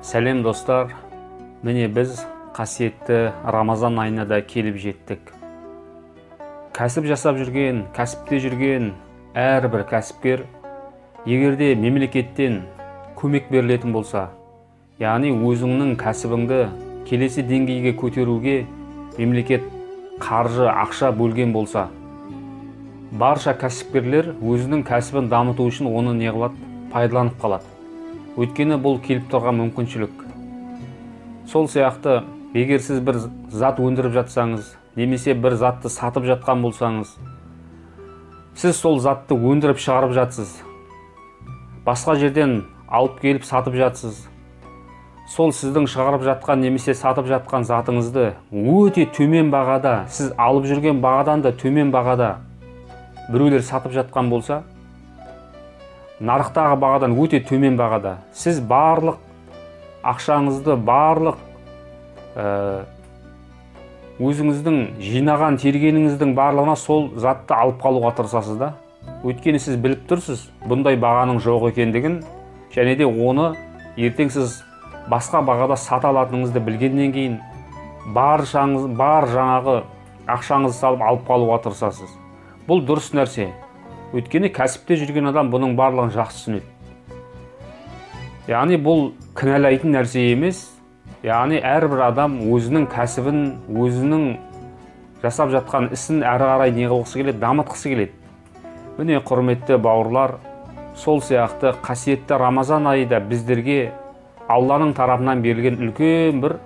Сәлем, достар! Міне, біз қасиетті Рамазан айына да келіп жеттік. Кәсіп жасап жүрген, кәсіпте жүрген әрбір кәсіпкер, егерде мемлекеттен көмек берілетін болса, яғни өзіңнің кәсібіңді келесі деңгейге көтеруге мемлекет қаржы, ақша бөлген болса, барша кәсіпкерлер өзінің кәсібін дамыту үшін оны не қылады? Пайдаланып қалады. Өйткені бұл келіп тұрған мүмкіншілік. Сол сияқты, егер сіз бір зат өндіріп жатсаңыз, немесе бір затты сатып жатқан болсаңыз, сіз сол затты өндіріп шығарып жатсыз, басқа жерден алып келіп сатып жатсыз. Сол сіздің шығарып жатқан немесе сатып жатқан затыңызды өте төмен бағада, сіз алып жүрген бағадан да төмен бағада біреулер сатып жатқан болса, нарықтағы бағадан өте төмен бағада, сіз барлық ақшаңызды, барлық өзіңіздің жинаған тергеніңіздің барлығына сол затты алып қалуға тырысасыз да. Өйткені сіз біліп тұрсыз бұндай бағаның жоқ екендігін, және де оны ертең сіз басқа бағада сата алатыныңызды білгеннен кейін баршаңыз, бар жаңағы ақшаңызды салып алып қалуға тырысасыз. Бұл дұрыс нәрсе. Өйткені кәсіпте жүрген адам бұның барлығын жақсы түсінеді. Яғни бұл кінәлайтын нәрсе емес. Яғни әрбір адам өзінің кәсібін, өзінің жасап жатқан ісін әрі қарай не қылғысы келеді, дамытқысы келеді. Міне, құрметті бауырлар, сол сияқты қасиетті Рамазан айы да біздерге Алланың тарапынан берілген үлкен бір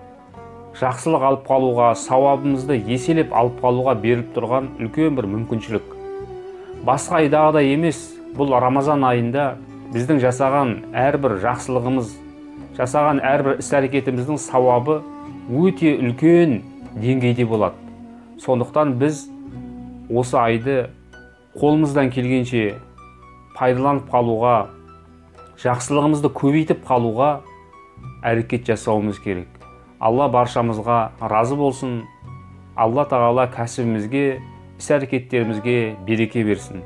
жақсылық алып қалуға, сауабымызды еселеп алып қалуға беріліп тұрған үлкен бір мүмкіншілік. Басқа айдағыдай емес, бұл Рамазан айында біздің жасаған әрбір жақсылығымыз, жасаған әрбір іс-әрекетіміздің сауабы өте үлкен деңгейде болады. Сондықтан біз осы айды қолымыздан келгенше пайдаланып қалуға, жақсылығымызды көбейтіп қалуға әрекет жасауымыз керек. Алла баршамызға разы болсын. Алла тағала кәсібімізге, іс-әрекеттерімізге береке берсін.